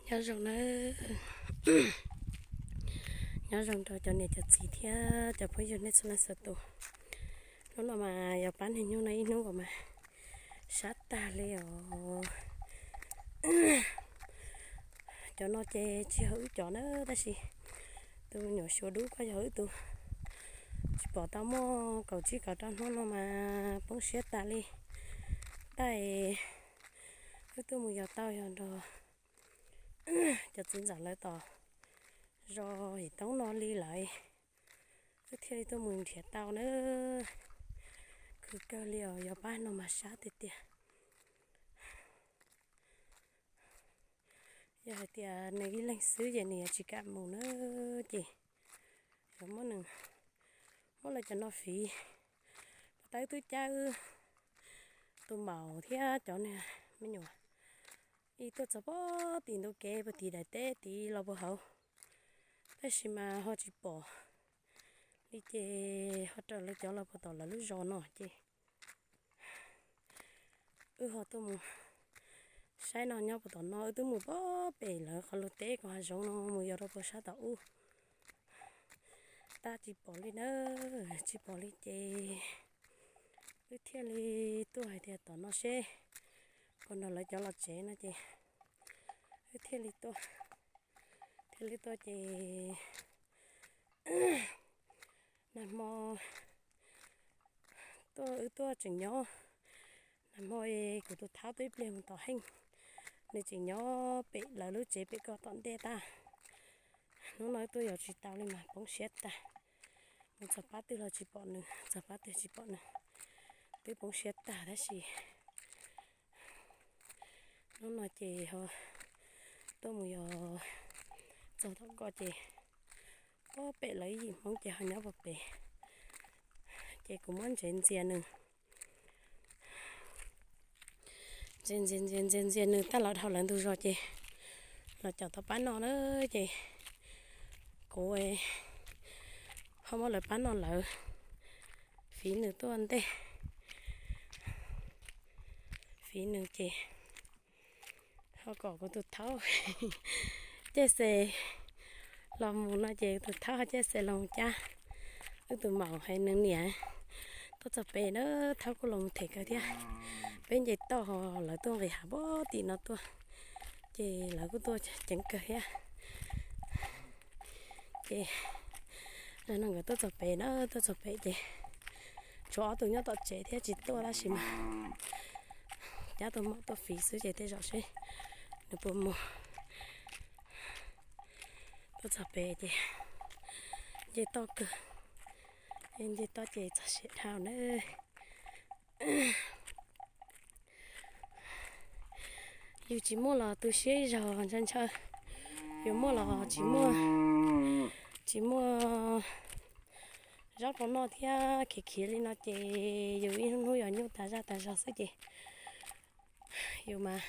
Nyob zoo nawb, nyob zoo rau cov niam cov txiv thiab cov phooj ywg nej txhua leej txhua tus. Hnub no mas yog pab niag nyuj no ib hnub uas mas sab tag li os. Cov no ces tsis yog wb cov na, tab sis tus me nyuam xyuas dub ko yog wb tus. Tsis pom tau muaj kaum tsib kaum rau hnub no mas poob siab tas li. Tab wb tuaj mus yos tau yog nrog cov txiv ntxawm lawv tom zos Yim Toob no li lawm, wb thiaj li tuaj mus nrhiav tau na. Khwv kawg li os, yog pab no mas sab tiag tiag. Yog hais tias nws ib leeg xwb ces nws yuav tsis kam mus na, ces yuav muab nws, muab lawv cov no fiv. Pas tas wb twb cab wb tus maum thiab cov niag me nyuam ib tuaj txog pem tim ntug kev puag tim daim teb tid los puag hauv, tab sis mas ho tsis pom li ces ho raws lawv cov los puag tom lawv lub zos no ces wb ho tuaj mus saib no nyob puag tom no, wb twb mus pem lawv qhov lug teb kom hav zoov no mus yos rau puag sab tom ub, tab tsis pom li na, tsis pom li ces wb thiaj li tuaj hais tias tom no seb puas nrog lawv cov los tsev no ces wb thiaj li tuaj, thiaj li tuaj ces nag hmo tuaj wb tuaj tseem nyob, nag hmo kuv tus thaub tuaj ib pliag mus tom heej, nws tseem nyob pem lawv lub tsev pem ko tom ntej tag. Hnub no wb tuaj yos tsis tau li mas poob siab tag, mus txog pab twg los tsis pom nws, txog pab twg tsis pom nws, twb poob siab tag tab sis hnub no ces ho tuaj mus yos txog tom ko ces pem lawv ib yim Hmoob ces ho nyob puag pem, ces kuv muab ntsev ntxias nws, ntxias ntxias ntxias ntxias ntxias nws tag los dhau lawv ntug zos ces los caum tau pab no na, ces kuv ho muab lawv pab no lawv fiv nws tuaj ntej, fiv nws ces ho kom kuv tus thaub caij xes los mus no ces tus thaub ho caij xes los mus cab wb tus maum hais nws niam tuaj txog pem na, thaub kuj los mus them kawg thiab. Peb nce toj ho lawv tuaj nqis hav puag tim no tuaj, ces lawv kuj tuaj ceev kawg thiab. Ces no nkawd tuaj txog pem na, tuaj txog pem ces tshuav ob tug nyob tom tsev thiab tsis tuaj tab sis mas cab tus maum tuaj fiv xwb ces tej zaum seb nws puas mus. Tuaj txog pem ces nce toj kawg, nce toj ces txog siav dhau na. Yus tsis muaj los tu siab ib zaug ntshaw ntshaw, yus muaj los tsis muaj, tsis muaj zaub rau noj thiab khiav khiav li no ces yus ib hnub hnub yog nyuj tas zaj tas zog xwb ces yus mas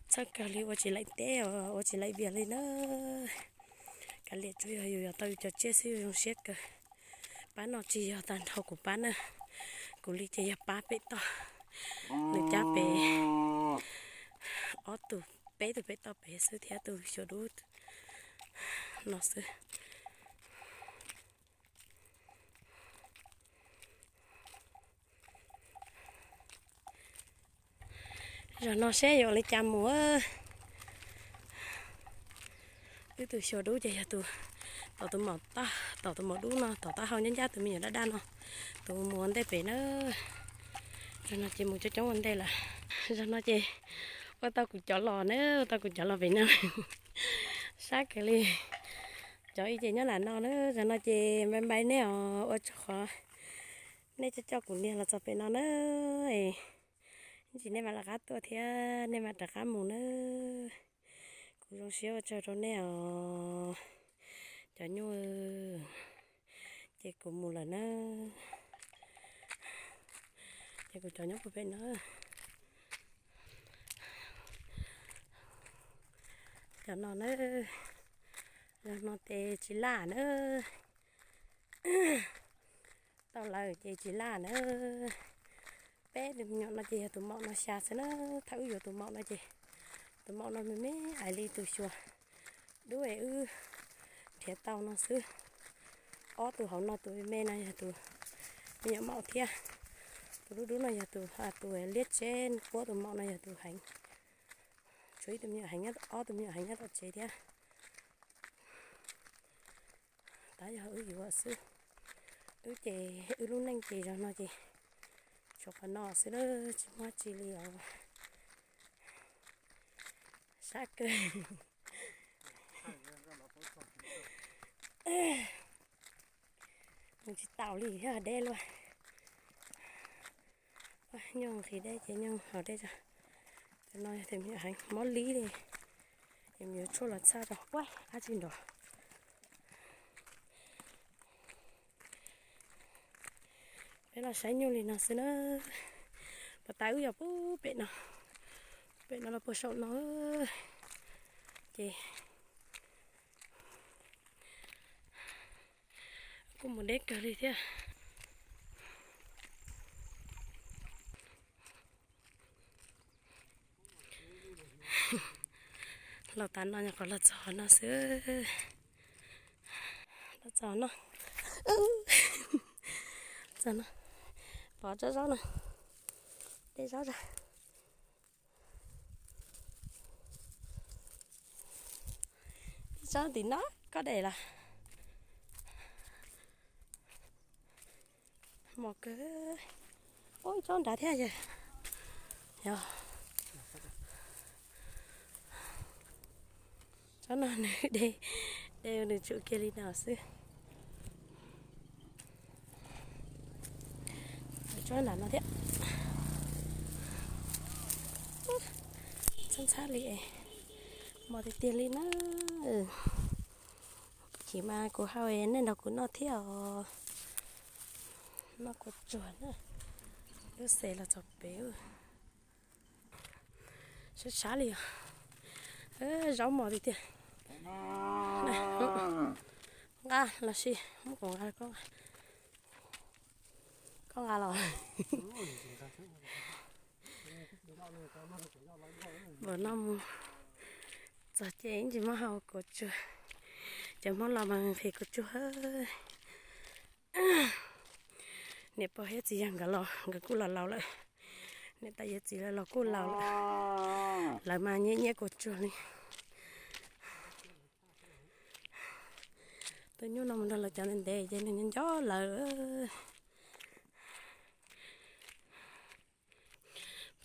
txhawj kawg li ua tsis laim teb ua tsis laim vias li na. Kav liam tsuas yog yus yog tau yus cov tsiaj xwb yus zoo siab kawg. Pab no tsis yog tag nrho kuv pab na, kuv li ces yog pab pem toj, nws cab pem ob tug peb tug pem toj pem xwb thiab tus xyuas dub no xwb. Zaum no seb yuav ua li cas mus. Wb tus xyuas dub ces yog tus tom tus maum, tom tus maum dub no, tom taub hau ncaj ncaj tus me nyuam daj daj no, tus mus ua ntej pem na. Zaum no ces mus coob coob ua ntej lawm. Zaum no ces ua tau kuv cov los na, ua tau kuv cov los pem no. Sab kawg li. Cov ib ces nyob nram no na, zaum no ces npai npai nej os, ua tsaug qhov nej coj coj kuv niag los txog pem no na. Ib tsam nej mam rov qab tuaj thiab nej mam rov qab mus na. Kuv zoo siab ua tsaug rau nej os. Cov nyuj, ces kuv mus lawm na. Ces kuv cov nyob puag pem na. Cov no na, zaum no ces tsis laj na. Tau lawm ces tsis laj na. Peb tus me nyuam no ces yog tus maum no xya xwb na. Thaum wb yuav tus maum no ces Tus maum no me me ais li tus xyuas dub es wb nrhiav tau no xwb. Ob tug hauv no tus me me no yog tus me nyuam maum thiab. Tus dub dub no yog tus, tus liab tseb puab tus maum no yog tus heev. Tshuav ib tug me nyuam heev, ob tug me nyuam heev nyob tom tsev thiab. Tab yog wb yuav xwb. Wb ces wb lub neej ces zog no ces tshuav qhov no xwb na, tsis muaj tsi li os. Sab kawg. Mus tsis taus li thiab deb luaj. Nyuj nqhis deb ces nyuj haus deb tso. Tus no yog tus me nyuam heev mob lib li. Yuav tshuaj los txhaj rau ua dab tsi nrov. Peb los saib nyuj li no xwb na. Puag ta wb yog puag pem no, pem no los puag saum no. Ces kuj mus deb kawg li thiab. Los tas no nyuam qhuav los txog no xwb. Los txog no, txog no, pov tsob zaub no, dej zaub zag. Tsob tim no koj de los. Mos kawg. Ub, tsob nrad thiab yog. Yog. Tsob no nws de, de nws tsum kiag li no xwb. Tsob nram no thiab. Txhab ntxhab li es mos tiag tiag li na. Chim mas kuv hau nej nrog kuv noj thiab os. Noj kua tsuag na. Lub xes los txog pem. Sab sab li os. Zaub mos tiag tiag. Nqa los sis muab kuv nqa, koj nqa los. Npaum no mus txog ces tsis muab hau kua tsuag. Cov Hmoob los mas nqhis kua tsuag. Niam pog thiab txiv yawg nkawd los nkawd kuj los laus lawm. Niam tais yawm txiv lawv los kuj laus lawm. Lawv mas nyiam nyiam kua tsuag li. Tus nyuj no mus nrog lawv cov ntev ntev ces nws nco nco lawv.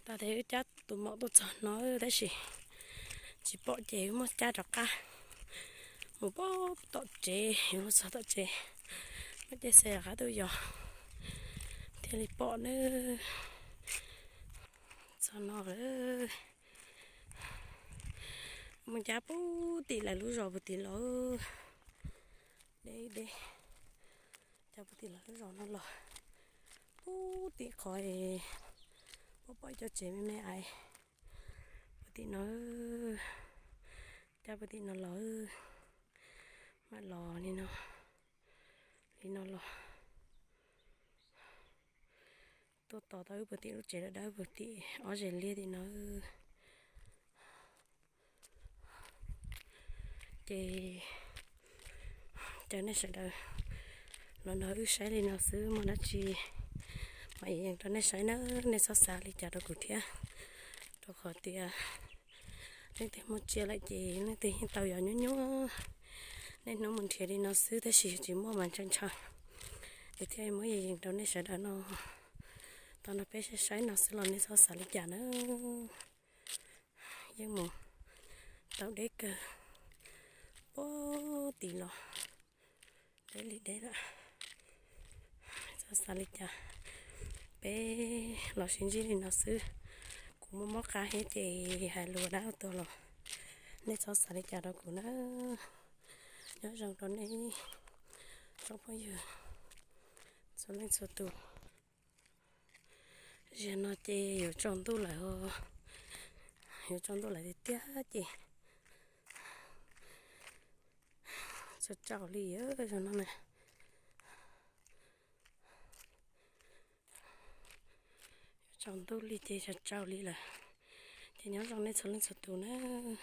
Tas tes wb cab tus maum tuaj txog no tab sis tsis pom ces wb muab cab rov qab mus pem tom tsev, yuav mus txog tom tsev muab caij xe rov qab tuaj yos thiaj li pom nawb. Txog no lawm. Mus cab puag tim lawv lub zos puag tim los, deb deb, cab puag tim lawv lub zos no los puag tim qhov es pom pom cov tsev me me ais puag tim no, cab puag tim no los, mam los li no, li no los tuaj tos tau wb puag tim lub tsev dawb dawb puag tim ob zeg liab tim no. Ces caw nej sawv daws los nrog wb saib li no xwb, muaj dab tsi mam yees rau nej saib na, nej txhob xav li cas rau kuv thiab, rau qhov tias leej twg muaj tsiaj lawm ces leej twg yeej tau yos nyuaj nyuaj. Niaj hnub mus nrhiav li no xwb tab sis tsis muaj mas ntshaw ntshaw, es thiaj muab yees yees rau nej sawv daws no. Tau nrog peb saib saib no xwb los nej txhob xav li cas na. Yeej mus tau deb kawg puag tim los, deb li deb lawm. Txhob xav li cas, peb los sib ntsib li no xwb. Kuv muaj mob qab thiab ces hais lus dab tuag los nej txhob xav li cas rau kuv na. Nyob zoo rau nej tsoom phooj ywg txhua leej txhua tus. Zaum no ces yuav tsaus ntuj lawm, yuav tsaus ntuj lawm tiag tiag ces tsaus tsaus li zaum no na. Yuav tsaus ntuj li ces tsaus tsaus li lawm. Ces nyob zoo nej txhua leej txhua tus nawb.